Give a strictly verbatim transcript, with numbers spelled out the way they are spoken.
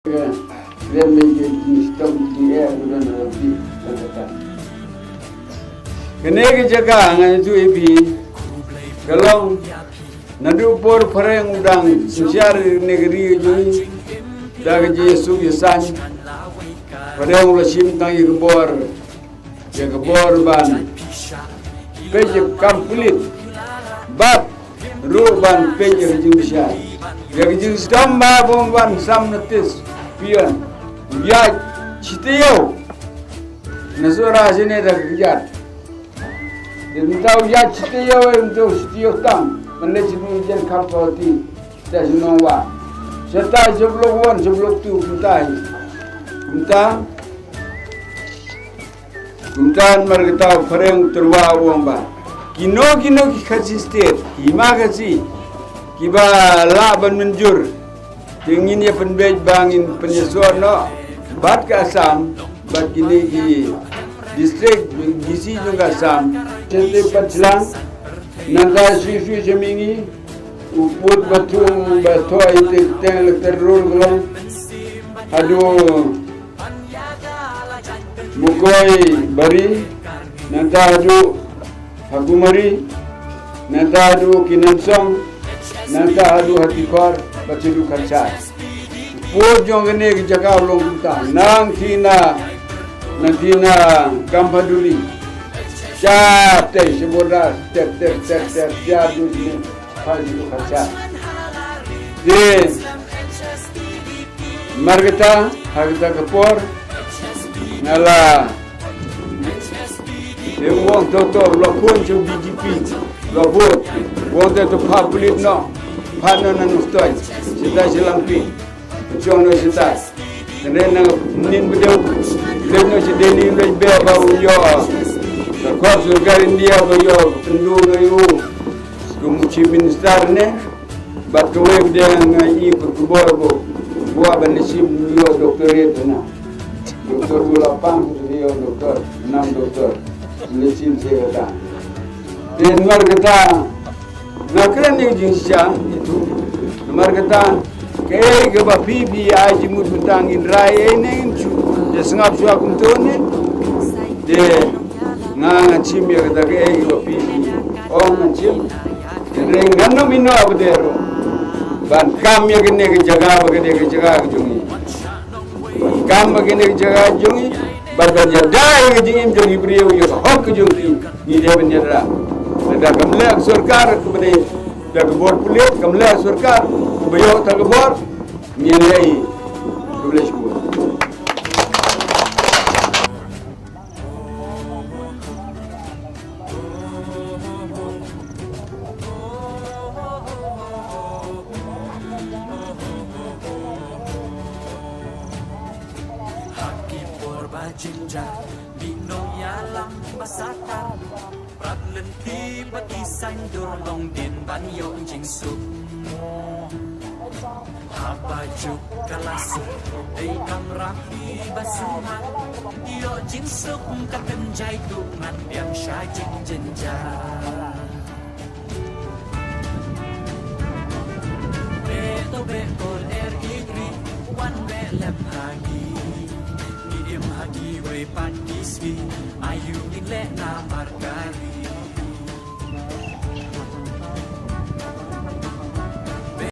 Kren bad ki stom ki eh u don ha phi. Kane ka jaka nga ïathuh ïa phi ka long naduh por phareng u dang synshar ne ka ri ka jong ngi da ka jingsuk jingsaiñ. Phareng u la shim tang ïa ka bor, ïa ka bor ban peit ïa ka kam pulit bad ruh ban peit ïa ka jingbishar. Ïa ka jingsdom ba bym ban sam notis, pion u ïaid shi taïew na Sohra shane da ka kjat. Te mynta u ïaid shi taïew, mynta u shi taïew tam, man leit shi nongïalam ka party. Te shi nongwah, shata sha Block One, sha Block Two, mynta hi. Mynta Kumta namar kata u phareng u tyrwa u ong ba kino kino ki Khasi State, ki hima Khasi, kiba lah ban mynjur, te ngin ïa pynbeit ba ngin pynïasoh noh bad ka Assam, bad kine ki district, D C jong ka Assam. Sha te pat sha lang, nangta shu shu sha mihngi, u pud ba thung ba thoh ïa te teng electoral roll ka long haduh Mukoi Bari, nangta haduh Hakumari, nangta haduh Kinamsong, nangta haduh Hatikor, bad haduh Kharchar. Pud jong kane ka jaka u long kumta, nang thina, nang thina Kamphaiduli. Sha te, sha border, ter, ter, ter, ter, sha haduh sini, haduh Kharchar. Te, Namar kata, ha kata ka por, nga la, eh, u ong to to, la phone sha B J P, la vote, u ong to to phah pulit noh, phah noh na Nongstoiñ, shata sha Langpih, shong noh shata. Hynrei na mynnin ba dei, leit noh sha Delhi, leit beh ba u ïoh ka khor sorkar India ba ïoh pynduh noh ïa u kum u Chief Minister ne. Bad kawei u dei nga i khubor ba u kwah ban leit shim, ïoh doctorate na. Doktor u la pang, u ïoh doktor, nam doktor. Leit shim sha kata. Te namar kata nga kren ïa ka jingshisha itu. Namar kata kaei kaba phi phi ai jingmut mynta ngin rai ei ne ngin shu ïa sngap shuwa kumto ne. Te nga ngan shim ïa kata kaei kaba phi phi ong ngan shim. Hynrei ngan ym ïehnoh ba dei ruh ban kam ïa kane ka jaka ba kane ka jaka ka jong ngi. Ban kam ba kane ka jaka ka jong ngi bad ban ïada ïa ka jingim jong ki briew, ïa ka hok ka jong ki. Ngi dei ban ïada. Lada kam leh ka sorkar kaba dei da ka bor pulit, kam leh ka sorkar kaba ïoh ta ka bor, ngin leh. Khublei shibun. Ha ki por ba jynjar, mih nongïalam ba sakar, prap lynti bad ki saiñdur long dien ban ïoh jingsuk. Haba juk ka la suk, dei kamram hi ba sumar, ïoh jingsuk ka kynjai, tu ngan biang sha jingjynjar. Beh to beh kol er i gri, wan beh lem ha ngi. Ngi im ha kiwei pat ki sngi, aïu ngin leh